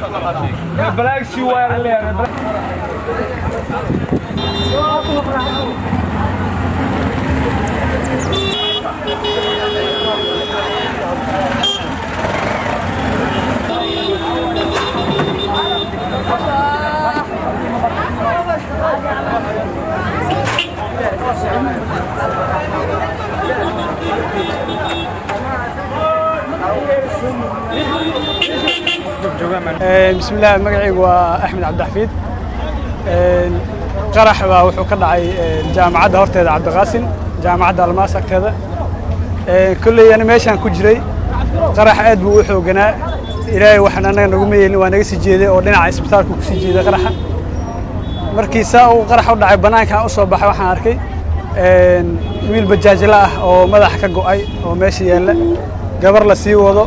Black Sea waa leeyahay. Bismillaah, magacaygu waa Axmed Cabdixafiid. Qarax baa wuxuu ka dhacay jaamacadda horteeda, Cabdiqaasin, jaamacadda Almaas agteeda. Kolley ani meeshaan ku jiray, qarax aad buu u xooganaa. Ilaahay waxaan annaga naguma yeelin, waa naga sii jeeday oo dhinaca isbitaalku ku sii jeeday qaraxa. Markii saa uu qarax u dhacay, bannaankaan u soo baxay, waxaan arkay wiil bajaajla ah oo madaxa ka go'ay oo meesha yaalla, gabar la sii wado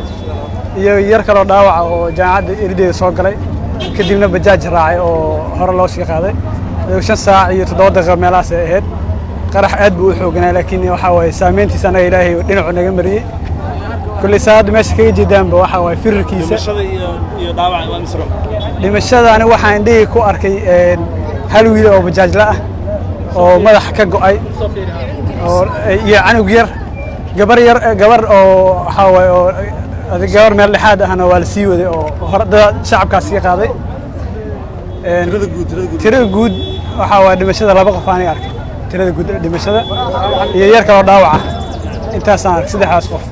iyo yar kaloo dhaawaca oo jaamacadda erideeda soo galay, kadibna bajaaj raacay oo hore loo sii qaaday. 5 saac iyo 7 daqiiqo meelahaas ay ahayd. Qarax aad buu u xooganaa, laakiin waxaa waaye saameyntiisa annaga Ilaahay dhinacu naga mariyey. Kolley saa hadda meesha kaga jeedaanba waxaa waaye firirkiisa. Dhimashada ani waxaan indhihii ku arkay hal wiil oo bajaajla ah oo madaxa ka go'ay oo iyo canug yar, gabar yar, gabar oo waxaa waaye oo gabar meel dhexaad ahna waa la sii waday oo hore dada shacabkaas sii qaaday. Tirada guud waxaa waaye dhimashada laba qof aanay arkay, tirada guud dhimashada iyo yar kaloo dhaawaca, intaasaan arkay, saddexdaas qof.